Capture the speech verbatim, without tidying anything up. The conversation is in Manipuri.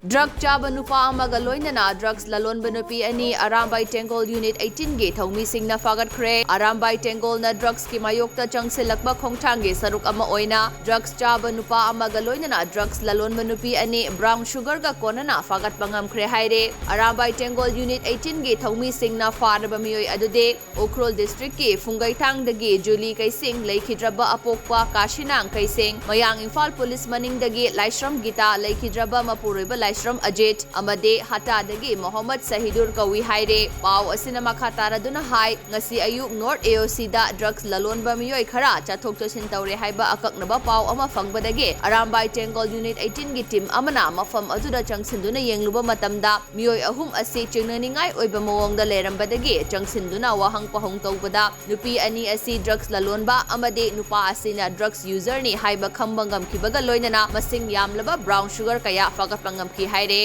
Drug ꯆꯥꯕ ꯅꯨꯄꯥ ꯑꯃꯒ ꯂꯣꯏꯅꯅ drugs ꯂꯂꯣꯟꯕ ꯅꯨꯄꯤ ꯑꯅꯤ ꯑꯔꯥꯝꯕꯥꯏ ꯇꯦꯡꯒꯣꯜ Unit eighteen ꯒꯤ ꯊꯧꯃꯤꯁꯤꯡꯅ ꯐꯥꯒꯠꯈ꯭ꯔꯦ꯫ ꯑꯔꯥꯝꯕꯥꯏ ꯇꯦꯡꯒꯣꯜꯅ drugs ꯀꯤ ꯃꯥꯌꯣꯛꯇ ꯆꯪꯁꯤꯜꯂꯛꯄ ꯈꯣꯡꯊꯥꯡꯒꯤ ꯁꯔꯨꯛ ꯑꯃ ꯑꯣꯏꯅ drugs ꯆꯥꯕ ꯅꯨꯄꯥ ꯑꯃꯒ ꯂꯣꯏꯅꯅ drugs ꯂꯂꯣꯟꯕ ꯅꯨꯄꯤ ꯑꯅꯤ brown sugar ꯒ ꯀꯣꯟꯅꯅ ꯐꯥꯒꯠꯄ ꯉꯝꯈ꯭ꯔꯦ ꯍꯥꯏꯔꯦ꯫ ꯑꯔꯥꯝꯕꯥꯏ ꯇꯦꯡꯒꯣꯜ Unit eighteen ꯒꯤ ꯊꯧꯃꯤꯁꯤꯡꯅ ꯐꯥꯔꯕ ꯃꯤꯑꯣꯏ ꯑꯗꯨꯗꯤ ꯎꯈ꯭ꯔꯨꯜ district ꯀꯤ ꯐꯨꯡꯒꯩꯊꯥꯡꯗꯒꯤ ꯖꯨꯂꯤ ꯀꯩꯁꯤꯡ, ꯂꯩꯈꯤꯗ꯭ꯔꯕ ꯑꯄꯣꯛꯄ ꯀꯥꯁꯤꯅꯥꯡ ꯀꯩꯁꯤꯡ, ꯃꯌꯥꯡ ꯏꯝꯐꯥꯜ police ꯃꯅꯤꯡꯗꯒꯤ ꯂꯥꯏꯁ꯭ꯔꯝ ꯒꯤꯇꯥ, ꯂꯩꯈꯤꯗ꯭ꯔꯕ ꯃꯄꯨꯔꯣꯏꯕ ꯂꯥꯏꯁ꯭ꯔꯝ ꯑꯖꯤꯠ ꯑꯃꯗꯤ ꯍꯇꯥꯗꯒꯤ ꯃꯣꯍꯝꯃꯗ ꯁꯍꯤꯗꯨꯔ ꯀꯧꯏ ꯍꯥꯏꯔꯦ꯫ ꯄꯥꯎ ꯑꯁꯤꯅ ꯃꯈꯥ ꯇꯥꯔꯗꯨꯅ ꯍꯥꯏ, ꯉꯁꯤ ꯑꯌꯨꯛ North A O C the drugs ꯂꯂꯣꯟꯕ ꯃꯤꯑꯣꯏ ꯈꯔ ꯆꯠꯊꯣꯛ ꯆꯠꯁꯤꯟ ꯇꯧꯔꯦ ꯍꯥꯏꯕ ꯑꯀꯛꯅꯕ ꯄꯥꯎ ꯑꯃ ꯐꯪꯕꯗꯒꯤ ꯑꯔꯥꯝꯕꯥꯏ ꯇꯦꯡꯒꯣꯜ Unit eighteen ꯒꯤ team ꯑꯃꯅ ꯃꯐꯝ ꯑꯗꯨꯗ ꯆꯪꯁꯤꯟꯗꯨꯅ ꯌꯦꯡꯂꯨꯕ ꯃꯇꯝꯗ ꯃꯤꯑꯣꯏ ꯑꯍꯨꯝ ꯑꯁꯤ ꯆꯤꯡꯅꯅꯤꯡꯉꯥꯏ ꯑꯣꯏꯕ ꯃꯑꯣꯡꯗ ꯂꯩꯔꯝꯕꯗꯒꯤ ꯆꯪꯁꯤꯟꯗꯨꯅ ꯋꯥꯍꯪ ꯄꯥꯎꯍꯪ ꯇꯧꯕꯗ ꯅꯨꯄꯤ ꯑꯅꯤ ꯑꯁꯤ drugs ꯂꯂꯣꯟꯕ ꯑꯃꯗꯤ ꯅꯨꯄꯥ ꯑꯁꯤꯅ drugs user ꯅꯤ ꯍꯥꯏꯕ ꯈꯪꯕ ꯉꯝꯈꯤꯕꯒ ꯂꯣꯏꯅꯅ ꯃꯁꯤꯡ ꯌꯥꯝꯂꯕ brown sugar ꯀꯌꯥ ꯐꯥꯒꯠꯄ ꯉꯝꯈꯤ ꯍꯥꯏꯔꯦ꯫